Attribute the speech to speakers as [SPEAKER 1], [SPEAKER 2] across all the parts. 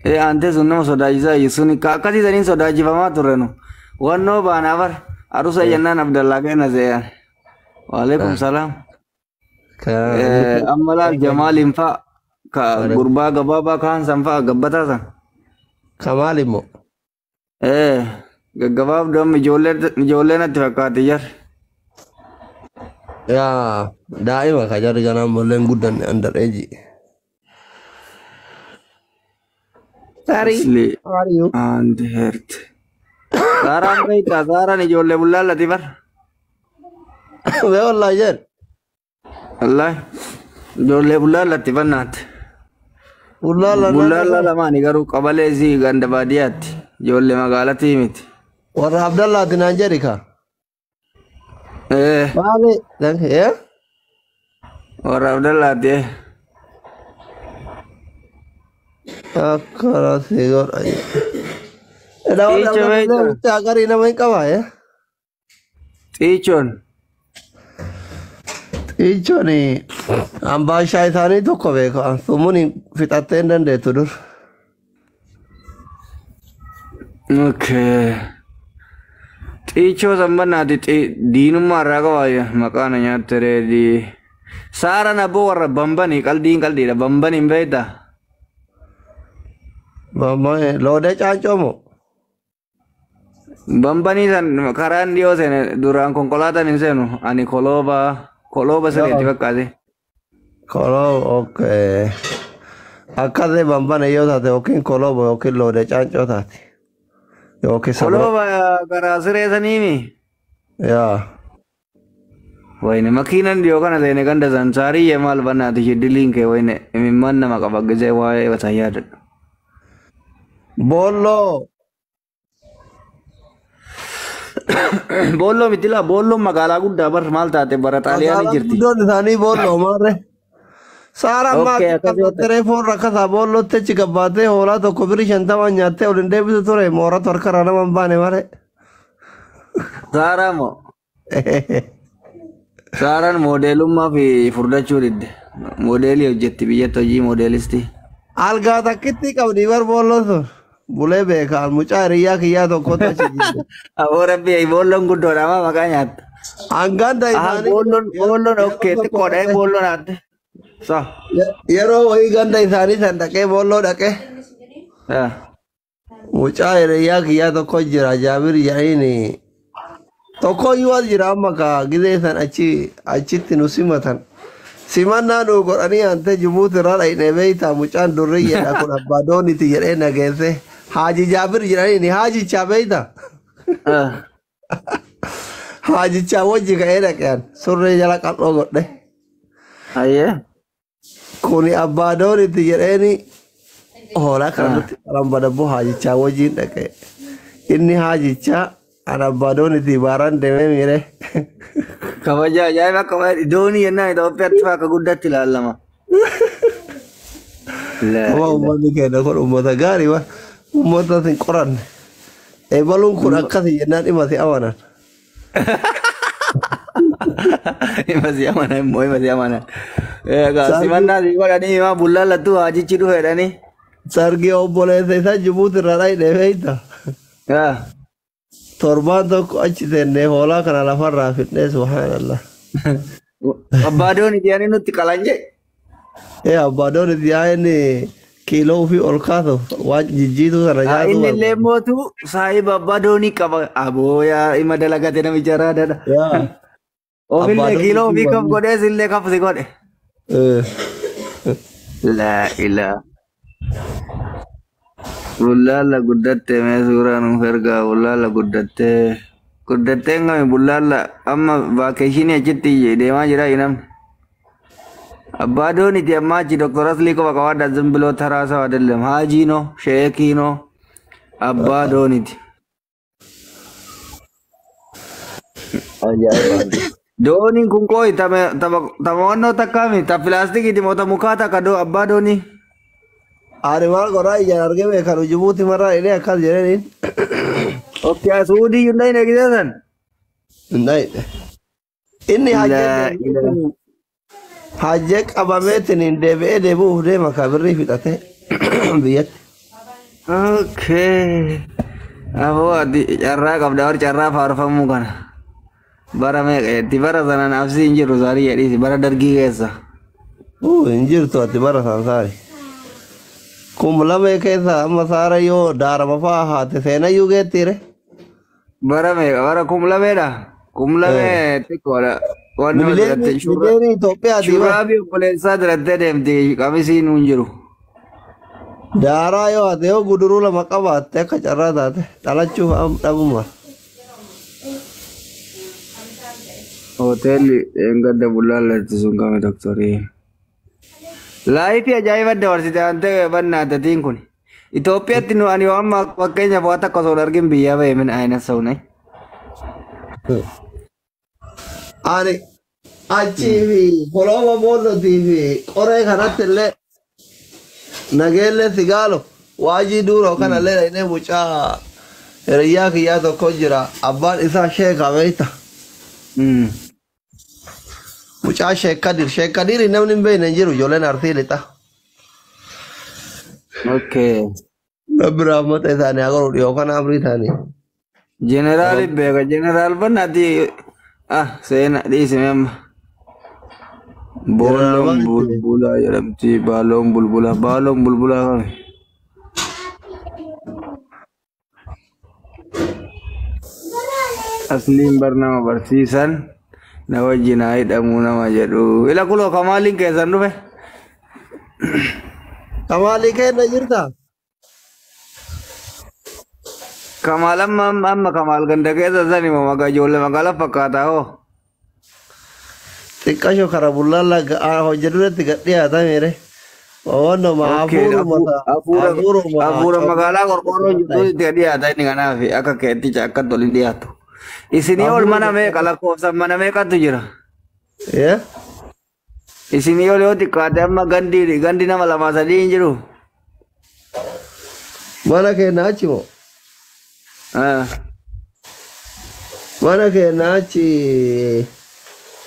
[SPEAKER 1] Aantee sun nama sodaachisaa sun akkasii saniin sodaachifamaa turre nu. Wannoo baanaa bar arusa jennaan Abdallaa kenna se'an. Waalaikum salaam. Amma laal Jamaaliin fa'a ka gurbaa gabaabaa kaan san fa'a gabbataa san.
[SPEAKER 2] Kamaal immoo.
[SPEAKER 1] Gaggabaabduu amma ijoollee natti fakkaate jar.
[SPEAKER 2] Yaa daa'ima ka jarri ganaan molleen guddanne under age. Sorry.
[SPEAKER 1] Asli
[SPEAKER 2] How are you?
[SPEAKER 1] and heart. Saaraan beektaa Saaraan ijoollee bullaallati bar.
[SPEAKER 2] Mee wallahi jedh.
[SPEAKER 1] Wallahi ijoollee bullaallatti bannaatti.
[SPEAKER 2] Bullaalla
[SPEAKER 1] Bullaalla lamaani garuu qabalee isii ganda baadiyyaatti ijoollee magaalatii miti.
[SPEAKER 2] Warra Abdallaati naan jedhi ka. Maali? Eh?
[SPEAKER 1] Warra Abdallaati.
[SPEAKER 2] Akkana si godha. Edha warra
[SPEAKER 1] Xiicho
[SPEAKER 2] Abdallaa
[SPEAKER 1] beektaa?
[SPEAKER 2] mucaa garii nama hin qabaa eh?
[SPEAKER 1] Xiichoon.
[SPEAKER 2] Xiichoon ambaashaa isaanii tokko beeka. Sumuun fixattee hin dandeettu dur.
[SPEAKER 1] Okay. Xiichoo sanbannaati diinummaa irraa qaba maqaa na nyaatte reedii. Saaraan abboo warra bambanii qaldiin qaldiidha bambaniin beektaa?
[SPEAKER 2] Loodee caancoo moo?
[SPEAKER 1] Bambanii san karaan dhiyoo seene duraan konkolaataan hin seenu ani kolooba kolooba sirriitti fakkaate.
[SPEAKER 2] Kolooba okay. Akkasii bambana yoo taate yookiin kolooba yookiin loodee caancoo taate. Yookiin sababa.
[SPEAKER 1] Kolooba karaa siree saniimi.
[SPEAKER 2] Yaa.
[SPEAKER 1] Wayne makiinan dhiyoo kana seene ganda san saariyyee maal bannaati shiddiliin kee wayne imimmaan nama qaba gisee waa'ee wasan yaadadhu.
[SPEAKER 2] Boolloo.
[SPEAKER 1] Boolloo miti laa boolloon magaalaa guddaa bar maal taate bara xaaliyaanii
[SPEAKER 2] Magaalaan
[SPEAKER 1] jirti.
[SPEAKER 2] guddoon isaanii boolloo maarre. Saaraan
[SPEAKER 1] Okay
[SPEAKER 2] maatii
[SPEAKER 1] akkas yoo ta'e.
[SPEAKER 2] qabbattee reefoon rakkasaa boollootti achi gabbaatee hoolaa tokko birrii 50 nyaattee ol hin deebisu ture mooratu harkarraa nama hin baane mare.
[SPEAKER 1] Saaraa moo? Saaraan moodeelummaa fi furdachuu didde. Moodeelii hojjetti biyyatti hojii moodeelistii.
[SPEAKER 2] Algaa takkitti qabdi bar boolloon sun. Bulee beekaa mucaa hiriyyaa kiyyaa tokkotu achi jira.
[SPEAKER 1] Aboo rabbi boolloon guddoodha maa maqaa nyaatta.
[SPEAKER 2] Hangaan
[SPEAKER 1] Aha
[SPEAKER 2] isaanii
[SPEAKER 1] boolloon boolloon
[SPEAKER 2] yeroo
[SPEAKER 1] okkee
[SPEAKER 2] tokko
[SPEAKER 1] xiqqoodha
[SPEAKER 2] dhaqee
[SPEAKER 1] boolloon adde. Sa.
[SPEAKER 2] yeroo wayii ganda isaanii san dhaqee boolloo dhaqee mucaa hiriyyaa kiyyaa tokko jira jaabir jedhaniin tokko iyyuu as jira amma ka gizee san achi achitti nu simatan. Simannaa nu godhanii aantee Jibuuti irraa dhaqnee beektaa mucaan durri jedha kun abbaa dooniti jedhee nageesse Haaji Jaabir jedhaniin haajichaa beektaa. Haajichaa wajji ka'ee dhaqeen surree jala qal'oo godhe.
[SPEAKER 1] Ayyee.
[SPEAKER 2] Kuni abbaa dooniti jedheeni hoolaa kana nutti qalan badabboo haajichaa wajjiin dhaqe. Inni haajichaa an abbaa dooniti baaraan deemee miire.
[SPEAKER 1] Kabaja ajaa'iba akka doonii jennaan Itoophiyaatti fa'aa akka guddaatti ilaalama.
[SPEAKER 2] Amma uummanni keenya kun uummata gaarii waan uummata hin qoranne. Ebaluun kun akkasi jennaan dhimma si amanan.
[SPEAKER 1] Hima si amana immoo hima si amana. Simannaa si godhanii himaa bullaallattuu haajichi dhufe jedhanii.
[SPEAKER 2] Sargii obboleessa isaa Jibuuti irraa dhaqnee beektaa. Torbaan tokko achi seennee hoolaa kana lafarraa fidnee subhaanallah.
[SPEAKER 1] Abbaa doonii jedhanii nutti qalan jee.
[SPEAKER 2] Ee abbaa dooniti yaa inni kiiloo ofii ol kaasuuf waan jijjiituu sana nyaatu
[SPEAKER 1] Inni illee
[SPEAKER 2] barbaada.
[SPEAKER 1] mootu saahiba abbaa doonii qaba. Aboo yaa ima dalagate namicha raadadha.
[SPEAKER 2] Yaa abbaa
[SPEAKER 1] Ofillee kiiloo
[SPEAKER 2] dooniti
[SPEAKER 1] ofii kaf
[SPEAKER 2] barbaada.
[SPEAKER 1] godhee sillee kaf si godhe. Laa ilaa. Bullaalla guddattee mee suuraa nuuf ergaa bullaalla guddattee. Guddattee ngami bullaalla amma vaakeeshinii achitti deemaa jira namni. Abbaa dooniti ammaa achi Dr. Aslii qofa qabaadha ዝም ብሎ ተራ ሰው አይደለም። ሀጂ ነው፣ ሼኪ ነው፣ abbaa dooniti. Dooniin kun qooyi tama wannoo takkaami ta pilaastikiiti moo ta mukaa takka doo abbaa doonii.
[SPEAKER 2] Ani maal godhaa ijaan argee beekan Jibuuti marraa dhaqnee akkas jedhaniin.
[SPEAKER 1] Okay, suudii hin dhayne giseesan.
[SPEAKER 2] Hin dhaqne. Inni hajjee
[SPEAKER 1] Laa ilaa.
[SPEAKER 2] hajjee qabameetiin hin deebi'ee deebi'uuf deema ka birrii fixatee biyyatti.
[SPEAKER 1] Okay. Aboo ati carraa qabda war carraa faarfamuu kana. Bara meeqa jetti bara sana nafsi hin jiru saarii jedhiisi bara dargii keessa.
[SPEAKER 2] Hin jirtu ati bara san saari. 2000 keessa amma saara yoo daarama fa'aa haate seenayyuu geettiire.
[SPEAKER 1] Bara meeqa bara 2000dha. 2000 xiqqoodha. Wanni ol diratte
[SPEAKER 2] Miliyoonii Itoophiyaati bara.
[SPEAKER 1] Shurraabii obboleessaa dirattee deemti qamisiin hin jiru.
[SPEAKER 2] Daaraa yoo haate yoo guduruu lama qabaatte akka carraa taate dhalachuuf dhabuma.
[SPEAKER 1] Hoteelli gadda bullaallatti sun kami doktorii. Laayifii ajaa'iba dabarsite waan ta'e bannaatatiin kun. Itoophiyaatti nu ani amma fakkeenyaaf waan takka osoo hin argin biyyaa ba'e min aina saunai.
[SPEAKER 2] Ani achii fi kolooma boollotii fi qoree kanatti illee nageellee sigaalo waajii duuroo kanallee dhaqnee mucaa hiriyyaa kiyyaa tokko jira abbaan isaa sheeka beekta. Mucaa Sheek Kadir Sheek Kadir namni hin beekne hin jiru ijoolleen Arsii lixa.
[SPEAKER 1] Okay.
[SPEAKER 2] Rabbi rahmata isaanii haa godhu dhiyoo kana amrii isaanii.
[SPEAKER 1] Jeneraali beeka jeneraal bannaati ah seena dhiisime amma.
[SPEAKER 2] Jeneraal
[SPEAKER 1] Boolloon
[SPEAKER 2] maalitti?
[SPEAKER 1] bulbulaa jedhamti baaloon bulbulaa baaloon bulbulaa kami. Asliin bar nama barsiisan na wajjin haa hidhamuu nama jedhu. Ila kuloo kamaaliin keessan dhufe.
[SPEAKER 2] Kamaalii kenna jirta?
[SPEAKER 1] Kamaal amma amma amma kamaal ganda keessa sani moo maqaa ijoollee magaalaa fakkaataa hoo.
[SPEAKER 2] Xiqqasho kara bullaalla hojjetutti gad dhiyaatamere. Wannoma
[SPEAKER 1] Okay,
[SPEAKER 2] hafuuruma hafuuruma
[SPEAKER 1] hafuura magaalaa qorqoorroon jirtu itti dhiyaata inni kanaaf akka keetti akka tolin dhiyaatu. Isinii ol mana meeqa lakkoofsan mana meeqatu jira? Isinii ol yoo xiqqaate amma gandi gandi nama lama sadii hin jiru.
[SPEAKER 2] Mana keenya achi moo?
[SPEAKER 1] Ah.
[SPEAKER 2] Mana keenya achi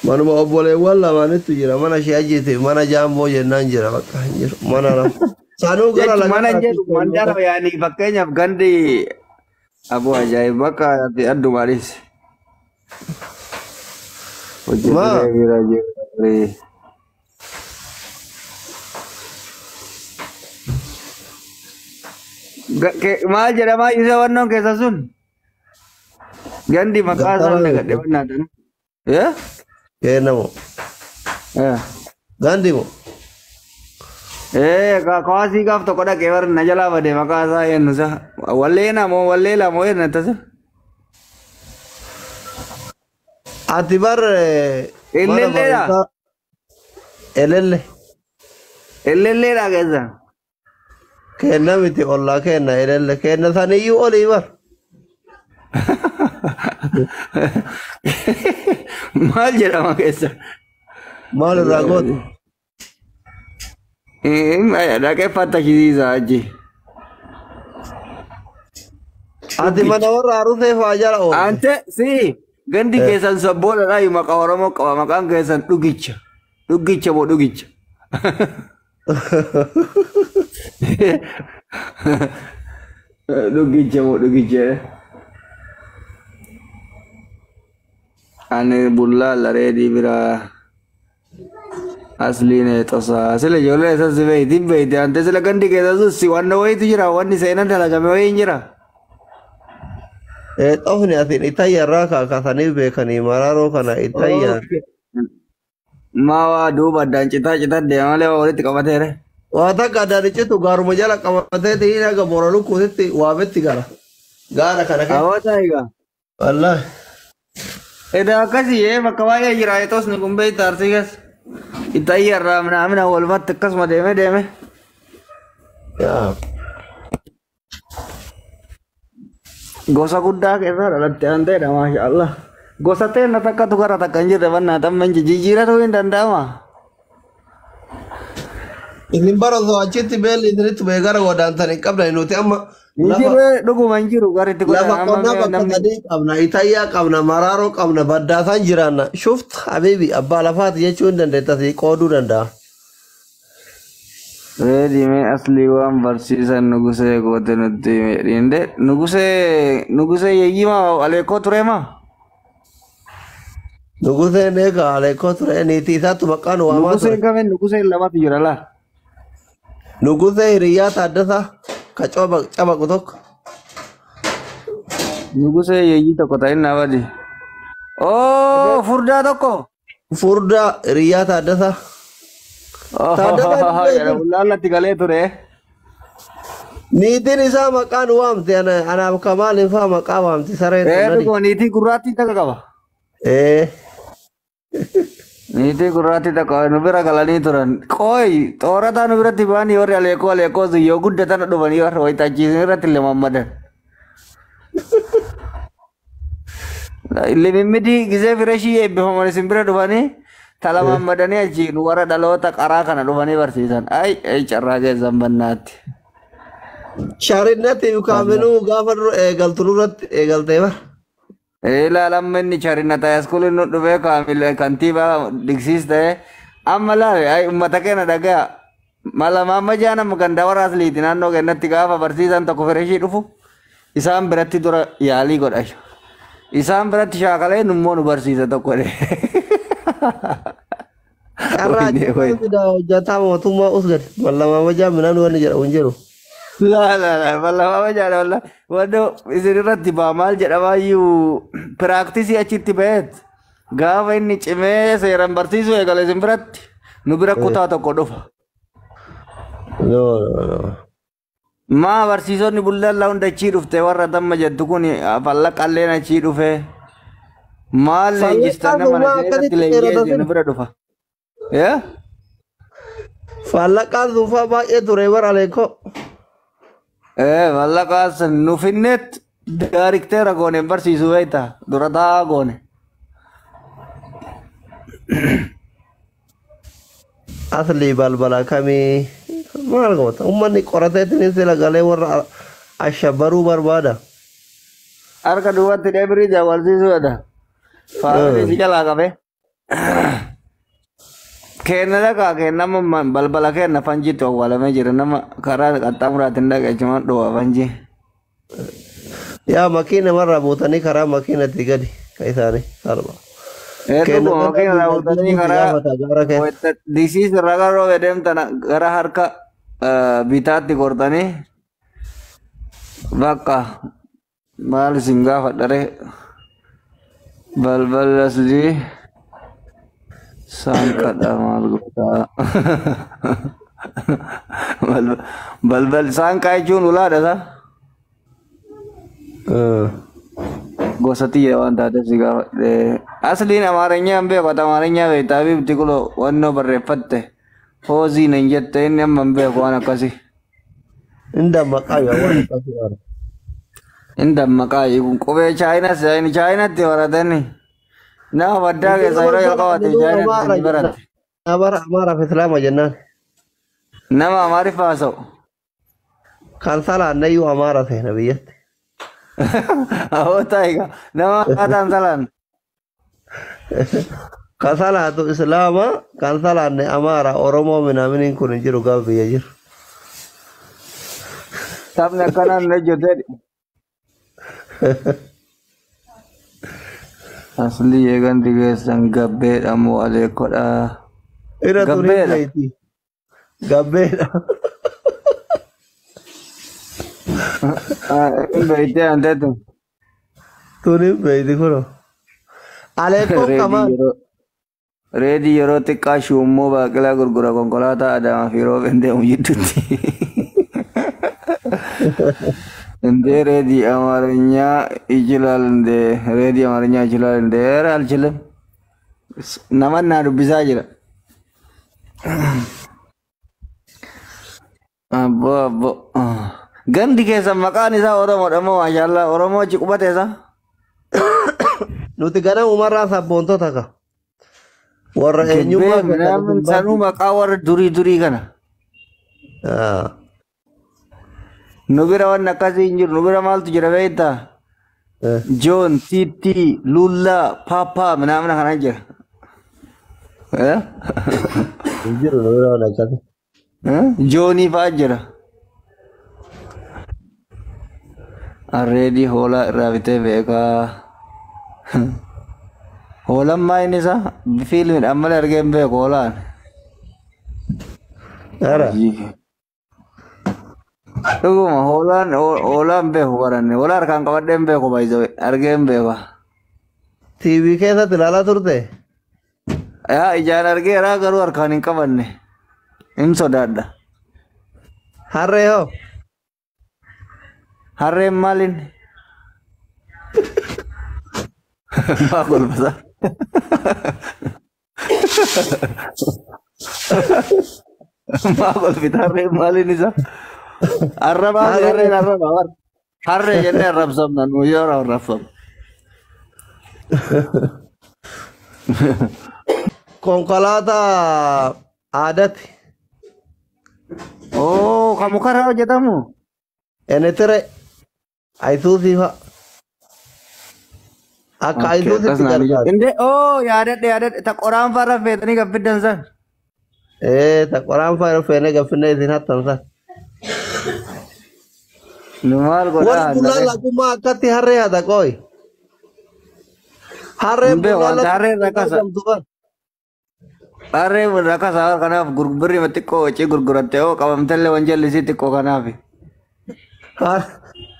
[SPEAKER 2] manuma obboleewwan lamaanittu jira. Mana ishee ajiitiif mana jaamboo jennaan jira bakka hin jiru. Mana lama. Sanuu gara
[SPEAKER 1] Jechuun mana
[SPEAKER 2] laga
[SPEAKER 1] jedhu mandara yaani fakkeenyaaf gandi aboo ajaa'ib bakka addumaanis.
[SPEAKER 2] Maa
[SPEAKER 1] Hojjetee bira jiru. Maal jedhamaa isa wannoon keessa sun? Gandi maqaa
[SPEAKER 2] gattara
[SPEAKER 1] isaan nagadhe
[SPEAKER 2] miti.
[SPEAKER 1] bannaatan. Eh?
[SPEAKER 2] Kenna moo?
[SPEAKER 1] Eh.
[SPEAKER 2] Gandi moo?
[SPEAKER 1] Eh, kawaasii gaaf tokko dhaqee bar na jalaa bade maqaa isaa eenyu isa. Walleena moo walleela moo eenyu tasa?
[SPEAKER 2] Ati bar mana
[SPEAKER 1] Elelleedha.
[SPEAKER 2] barumsaa elelle
[SPEAKER 1] Elelleedha keessa.
[SPEAKER 2] kenna miti ollaa kenna elelle kenna saniyyuu olii bar.
[SPEAKER 1] Maal jedhama keessa?
[SPEAKER 2] Maal irraa goote?
[SPEAKER 1] Dhaqee fattashisiisa achi.
[SPEAKER 2] Ati mana warra harusee fa'aa jala oolte.
[SPEAKER 1] Ante si gandi keessan sabboodha maqaa Oromoo qaba maqaan keessan dhugicha. Dhugicha moo dhugicha? Dhugicha moo dhugicha? Ani bullaa lareedii biraa asliin eexosaa sila ijoollee isa si beeyti beeyti ante sila gandi keessa sun si wanna wayiitu jira wanni seenan dalagame wayii hin jira.
[SPEAKER 2] Xofni asin itayya irraa kaakasanii beekanii maraaroo kana itayya.
[SPEAKER 1] Maa waa duuba addaan citaa citaa deema malee waa walitti qabateere.
[SPEAKER 2] Waa takka addaan iccitu gaaruma jala qabatee ta'ii haga boora lukkuutitti waametti gala. Gaara kana keessa.
[SPEAKER 1] Hawwata egaa.
[SPEAKER 2] Wallaahi.
[SPEAKER 1] Edaa akkasii ee bakka baay'ee jira eexosni kun beekta arsii keessa. Itayya irraa minaamina walumatti akkasuma deeme deeme.
[SPEAKER 2] Yaa.
[SPEAKER 1] Gosa guddaa keessa dhalatte aan ta'edha maasha Allah. Gosa ta'e takkatu gara takka hin jirre bannaa tamma hin jijjiiratu hin danda'ama.
[SPEAKER 2] Isin bara osoo achitti beelli isinitti ba'e gara godaantan hin qabdan nuti amma
[SPEAKER 1] Hin
[SPEAKER 2] lafa
[SPEAKER 1] jirre dhuguma hin jiru garitti
[SPEAKER 2] lafa
[SPEAKER 1] godhan amma
[SPEAKER 2] qonnaa
[SPEAKER 1] mee
[SPEAKER 2] bakka
[SPEAKER 1] namni
[SPEAKER 2] sadii qabna itayyaa qabna maraaroo qabna baddaasaan jiraanna shuft habiibi abbaa lafaati jechuu hin dandeetta si qooduu danda'a.
[SPEAKER 1] Reedii mee aslii waan barsiisan nugusee goote nutti hime. Inde nugusee nugusee yeeyyimaa aleekoo tureemaa?
[SPEAKER 2] Nuguseen eegaa aleekoo ture niitii isaatu maqaa nu waamaa
[SPEAKER 1] Nuguseen
[SPEAKER 2] ture.
[SPEAKER 1] kamiin nuguseen lamatu jira laa.
[SPEAKER 2] Nugusee hiriyyaa Taaddasaa ka cabaqu tokko.
[SPEAKER 1] Nugusee yeeyyii tokko ta'in naa badi. Oo furdaa tokko.
[SPEAKER 2] Furdaa hiriyyaa Taaddasaa. Taaddasaa
[SPEAKER 1] Jedha bullaallatti galee ture.
[SPEAKER 2] Niitiin isaa maqaa nu waamte anaaf kamaaliin faa maqaa waamti sareen
[SPEAKER 1] Ee
[SPEAKER 2] sun nadi.
[SPEAKER 1] dhuguma niitii gurraattii takka qaba.
[SPEAKER 2] Ee
[SPEAKER 1] Niitii gurraattii takka nu bira galanii turan. Qooyi xoorataa nu biratti ba'anii warri aleekoo aleekoo sun yoo guddatan dhufanii warra wayitaachiisan irratti limammadan. Limimmidii gisee fireshii eebbifaman isin bira dhufanii talamammadanii achiin warra dhaloota qaraa kana dhufanii barsiisan. Ay ay carraa keessan bannaatti.
[SPEAKER 2] Sharinnatti kaaminuu gaafa dura eegaltu nurratti eegaltee bara.
[SPEAKER 1] Ilaalamma inni charinata iskuulin nu dhufee kaamil kantiibaa digsiis ta'e amma laale ay ummata keenya dhagaa malamaamma jaanama ganda warra asliiti naannoo keenyatti gaafa barsiisan tokko fireshii dhufu isaan biratti dura yaalii godha. Isaan biratti shaakalee nummoo nu barsiisa tokko jedhe.
[SPEAKER 2] Carraa
[SPEAKER 1] Wayne wayne.
[SPEAKER 2] fidaa hojjataa mootummaa us gadi mallamaama jaaminaan wanni jedhamu hin jiru.
[SPEAKER 1] La la la malamaamma jaana walla wanno isin irratti baa maal jedhamaayyuu piraaktisii achitti ba'eet gaafa inni cimee seeraan barsiisuu eegale isin biratti nu bira kutaa tokko dhufa.
[SPEAKER 2] No no no.
[SPEAKER 1] Maa barsiisonni bullaallaa hunda achii dhufte warra damma jettu kun fallaqalleen achii dhufe maal
[SPEAKER 2] Fallaqaan
[SPEAKER 1] leenjistan
[SPEAKER 2] sun
[SPEAKER 1] mana
[SPEAKER 2] maa
[SPEAKER 1] isin irratti
[SPEAKER 2] akkasitti
[SPEAKER 1] leenjee
[SPEAKER 2] dheerata
[SPEAKER 1] isin nu
[SPEAKER 2] sun?
[SPEAKER 1] bira dhufa. Yaa?
[SPEAKER 2] Fallaqaan sun faa baay'ee ture bara aleekoo.
[SPEAKER 1] Ee mallaqaa san nu finneet daarikteera goone hin barsiisu beekta dura taa'aa goone.
[SPEAKER 2] Asli balbala kamii maal goota uummanni qorateetiin sila galee warra ashabaruu barbaada.
[SPEAKER 1] Harka duubatti dheebirii jawwalsiisuudha. Faamilii si jalaa qabee. Kenna dhaqaa kenna amma balbala kenna fanjiitti awwaalamee jira nama karaa qaxxaamuraatiin dhaqee achumaan dho'a fanjii.
[SPEAKER 2] Yaa makiina marraa buutanii karaa makiinatti gadi ka isaanii salpha.
[SPEAKER 1] Ee
[SPEAKER 2] Kenna
[SPEAKER 1] dhuguma makiina raawwatanii
[SPEAKER 2] si
[SPEAKER 1] karaa
[SPEAKER 2] gaafata gaara keessa.
[SPEAKER 1] disiis irraa gara roobee deemtan gara harka bitaatti gortanii bakka maal isin gaafadha ree balballi aslii saanqadha maal gootaa balbal saanqaa jechuun ulaadha sa gosa xiyya waan taateef si gaafadhe asliin amaarinyaa hin beeku ati amaarinyaa beektaa bifti kuloo wannoo barreeffatte hoozii nan jette inni amma hin beeku waan akkasii.
[SPEAKER 2] Inda maqaa yoo waan akkasii waan.
[SPEAKER 1] Inni dammaqaa kun qubee chaayinaas chaayinaatti baratanii nama baddaa keessa yeroo jalqabaate chaayinaatti inni baratte.
[SPEAKER 2] Amaara Amaaraaf Islaama jennaan.
[SPEAKER 1] Nama amaariffa haasa'u.
[SPEAKER 2] Kan salaannayyuu Amaara seena biyyatti.
[SPEAKER 1] Hawwata egaa nama akkaataan salaan.
[SPEAKER 2] Kan salaatu Islaama kan salaanne Amaara Oromoo minaaminiin kun hin jiru gaafa biyya jiru.
[SPEAKER 1] Taphni akkanaan hin hojjetee. Aslii eegan digeessan gabbeedha moo aleekodha.
[SPEAKER 2] Irra turiin
[SPEAKER 1] Gabbeedha.
[SPEAKER 2] zayitii. Gabbeedha.
[SPEAKER 1] Inni beektee anteetu.
[SPEAKER 2] Turiin zayitii kunoo. Aleekoon kamaan.
[SPEAKER 1] Reedii yeroo xiqqaa shuummoo baaqelaa gurgura konkolaataa Adaamaa fi Roobeen deemu jidduutti. እንዴ ሬዲ አማርኛ ይችላል እንዴ? ሬዲ አማርኛ ይችላል እንዴ? ኧረ አልችልም። ነመና ዱቢሳ ጅራ አቦ አቦ gandi keessa maqaan isaa Oromoodha moo maashaallah Oromoo achi qubate isa
[SPEAKER 2] Nuti ganamumarraa sabboontota ka. Warra
[SPEAKER 1] Gibbee
[SPEAKER 2] eenyummaa
[SPEAKER 1] ምናምን sanuu maqaa warra durii durii kana nu bira wanni akkasii hin jiru nu bira maaltu jira beektaa Joon Tiitii Lullaa Paappaa ምናምን kana jira. Eh?
[SPEAKER 2] Hin jiru nu bira waan akkasii.
[SPEAKER 1] Joonii fa'aa jira. Arreedii hoolaa irraa bitee beekaa. Hoolaan maa inni isaa fiilmiidhaan malee argee hin beeku hoolaan.
[SPEAKER 2] Ara.
[SPEAKER 1] Dhuguma hoolaan hoolaan beeku baranne hoolaa harkaan qabadhee hin beeku baay'isee argee hin beeku.
[SPEAKER 2] TV keessatti ilaalaa turte?
[SPEAKER 1] Yaa ijaan argeera garuu harkaan hin qabanne. Hin sodaadha.
[SPEAKER 2] Harree hoo?
[SPEAKER 1] Harreen maaliin? Maa kolfata? Maa kolfita harreen maaliin isa? Arrabaa fi harreen arrabaa bar. Harree jennee arrabsamna nu yoo arrabsamna.
[SPEAKER 2] Konkolaataa aadaati.
[SPEAKER 1] Oo kan mukarraa hojjetamu?
[SPEAKER 2] Enetere Ayisuusii fa'a. Akka Ayisuusitti gargaaru.
[SPEAKER 1] Inde oo yaadadhe yaadadhe ta qoraan farra feetanii kan fiddan san.
[SPEAKER 2] Ee ta qoraan fa'a feene gaffinne isin hattan san.
[SPEAKER 1] Nu maal
[SPEAKER 2] Warri
[SPEAKER 1] godhaa
[SPEAKER 2] bullaa lakkummaa akkatti harree hata qooyi. Harreen
[SPEAKER 1] Hin beeku,
[SPEAKER 2] bullaa
[SPEAKER 1] wanta harreen
[SPEAKER 2] lakkummaa
[SPEAKER 1] rakkasa.
[SPEAKER 2] argamtu kan.
[SPEAKER 1] Harree rakkasaa kanaaf birrii xiqqoo wacii gurguratte oo qabamtellee wanjalli isii xiqqoo kanaaf.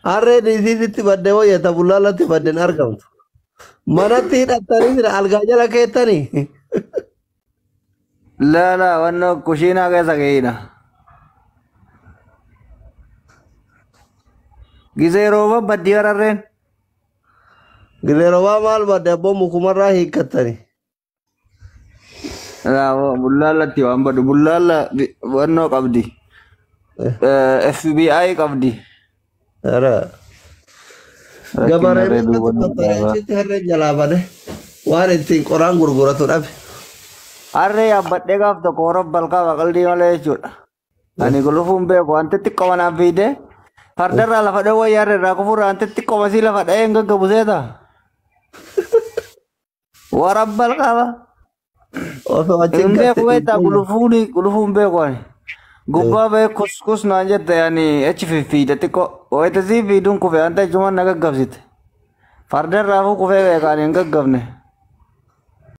[SPEAKER 2] Harreen isiisitti badde wayya ta bullaa latti badden argamtu. Manatti hidhattanii jira algaa jala keettanii.
[SPEAKER 1] Laa laa wannoo kushiinaa keessa ga'eedha. Gisee rooba baddii harreen.
[SPEAKER 2] Gisee roobaa maal badde abboo mukumarraa hiikkattanii.
[SPEAKER 1] Bullaallatti waan baddu bullaalla wannoo qabdi. FBI qabdi.
[SPEAKER 2] Ara.
[SPEAKER 1] Rakkina
[SPEAKER 2] Gabaree
[SPEAKER 1] reeduu wannoo dhaabaa.
[SPEAKER 2] achitti harreen jalaa bade waan ittiin qoraan gurguratu dhabe.
[SPEAKER 1] Harree yaabbadhee gaaf tokko horof balqaa baqaldii malee jechuudha. Ani gulufuun beeku wanti xiqqoo manaan fiide fardarraa lafa dhawwa yaarra irraa kufuurraa wanti xiqqoo masii lafa dha'ee hin gaggabu seeta. Warra balqaaba.
[SPEAKER 2] Osoo achi
[SPEAKER 1] Hin beeku
[SPEAKER 2] gatte
[SPEAKER 1] beektaa gulufuuni gulufuun beeku ani. Gubbaa ba'ee kus naan jette ani achi fiffiide xiqqoo. Wayita sii fiiduun kufe wanta jechuun na gaggabsite. Fardarraa fuu kufee beekaan hin gaggabne.